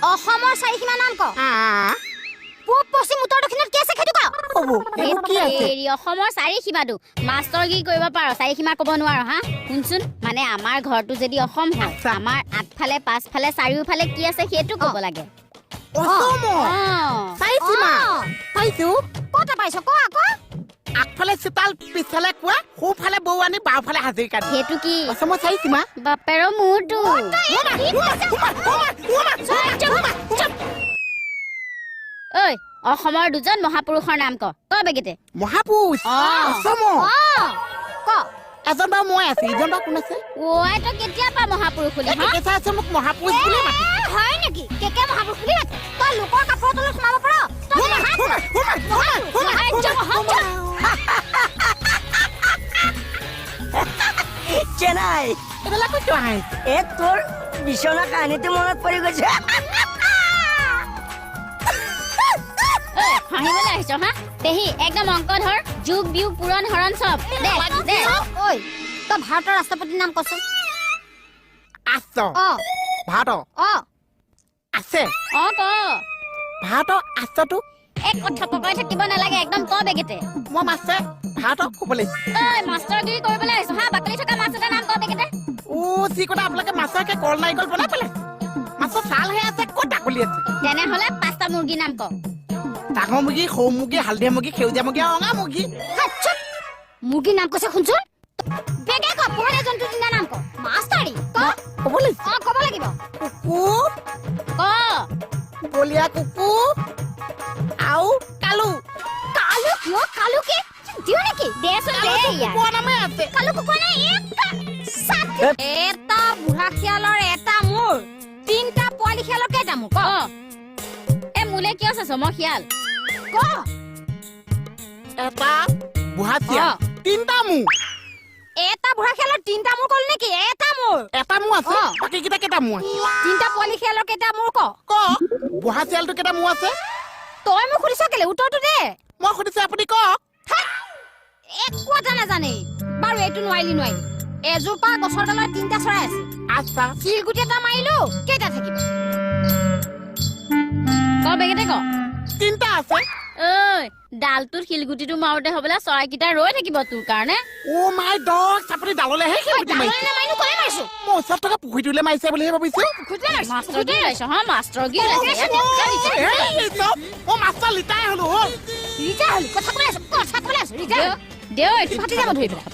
অসমৰ চাৰিসীমা নাম ক। পূব, পশ্চিম, উত্তৰ, দক্ষিণত কি আছে সেইটো ক। হ'ব, এইবোৰ কি আছে? হেৰি, অসমৰ চাৰিসীমাটো মাষ্টৰগিৰি কৰিব পাৰ, চাৰিসীমা ক'ব নোৱাৰ। হা, শুনচোন, মানে আমাৰ ঘৰটো যদি অসম হয়, আমাৰ আগফালে, পাছফালে, চাৰিওফালে কি আছে সেইটো ক'ব লাগে। অসম চাৰিসীমা পাইছো। ক'ত পাইছ ক আকৌ। আগফালে চোতাল, পিছফালে কোৱা, সোঁফালে বৌৱানী, বাওঁফালে হাজৰিকা। সেইটো কি? অসমৰ চাৰিসীমা। বাপেৰৰ মূৰটো। ঐ, অসমৰ দুজন মহাপুৰুষৰ নাম ক, ক বেগেতে। মহাপুৰুষ অসমৰ? ক। এজন বাৰু মই আছো, ইজন বাৰু কোন আছে? ঐ, তই কেতিয়া পা মহাপুৰুষ হলি? কেকে আছে, মোক মহাপুৰুষ বুলি মাতে। হয় নেকি? কেকে মহাপুৰুষ বুলি মাতে? তই লোকৰ কাপোৰৰ তলত সোমাব পাৰ? চেনাই। এ, তোৰ বিচনা কাহিনীটো মনত পৰি গৈছে। হাঁহিবলৈ আহিছ? হা পেহী, একদম অংক ধৰ, যোগ, বিয়োগ, পূৰণ, হৰণ চব দে দে। ঐ, তই ভাৰতৰ ৰাষ্ট্ৰপতিৰ নাম কচোন। আছ ভাৰতৰ আছে। অ, ক। ভাৰতৰ আছটো। এক কথা পকাই থাকিব নালাগে, একদম ক বেগেতে। মই মাছে ভাৰতক ক'ব লাগিব। ঐ, মাষ্টৰগিৰি কৰিবলৈ আহিছ? হা, বাকলি থকা মাছ এটা নাম ক বেগেতে। অ, যি কথা আপোনালোকে মাছকে কল নাৰিকল বনাই পেলাইছে। মাছৰ ছালহে আছে, ক'ত বাকলি আছে? তেনেহ'লে পাঁচটা মুৰ্গীৰ নাম ক। ডাঙৰ মুৰ্গী, সৰু মুৰ্গী, হালধীয়া মুৰ্গী, সেউজীয়া মুৰ্গী আৰু ৰঙা মুৰ্গী। মুৰ্গীৰ নাম কৈছে, শুনচোন, বেগে ক, পোহনীয়া জন্তু তিনিটা নাম ক। মাষ্টাৰী ক। ক'ব লাগিব? অ, ক'ব লাগিব। কুকুৰ। ক। বলীয়া কুকুৰ আৰু কালু। কালু কিয়? কালু কি দিও নেকি? দেচোন দে ইয়াৰ। কুকুৰৰ নামে আছে। কালু কুকুৰ নাই। এটা বুঢ়া শিয়ালৰ এটা মূৰ, তিনিটা পোৱালি শিয়ালৰ কেইটা মূৰ ক। এ, মোলে কিয় চাইছ? মই শিয়াল? ক। এটা বুঢ়া শিয়াল, তিনিটা মূৰ। এটা বুঢ়া শিয়ালৰ তিনিটা মূৰ কল নেকি? এটা মূৰ। এটা মূৰ আছে, বাকীকেইটা কেইটা মূৰ আছে? তিনিটা পোৱালি শিয়ালৰ কেইটা মূৰ ক। ক, বুঢ়া শিয়ালটো কেইটা মূৰ আছে? তই মোক সুধিছ কেলে? উত্তৰটো দে। মই সুধিছো, আপুনি কওক। একো এটা নাজানে। বাৰু, এইটো নোৱাৰিলি নোৱাৰিলি। এজোপা গছৰ ডালত তিনিটা চৰাই আছে। আচ্ছা। শিলগুটি এটা মাৰিলো, কেইটা থাকিব? ক বেগেতে ক। তিনিটা আছে। ঐ, ডালটোত শিলগুটিটো মাৰোতে হ'বলা চৰাইকেইটা ৰৈ থাকিব তোৰ কাৰণে। অ মাই ডগ, আপুনি ডাললেহে শিলগুটি মাৰিছে? নামাৰিনো, কলে মাৰিছো? মই ওচৰত থকা পুখুৰীটোলৈ মাৰিছে বুলিহে ভাবিছো। মাষ্টৰ কি ওলাইছ? হা, মাষ্টৰ কি ওলাইছে? মই মাষ্টৰ ৰিটায়াৰ হলো। ৰিটায়াৰ হলি? কথা ক'বলৈ আছো, কথা ক'বলৈ আছো। ৰিটায়াৰ দেও। ফাটি যাব ধৰি পেলাই।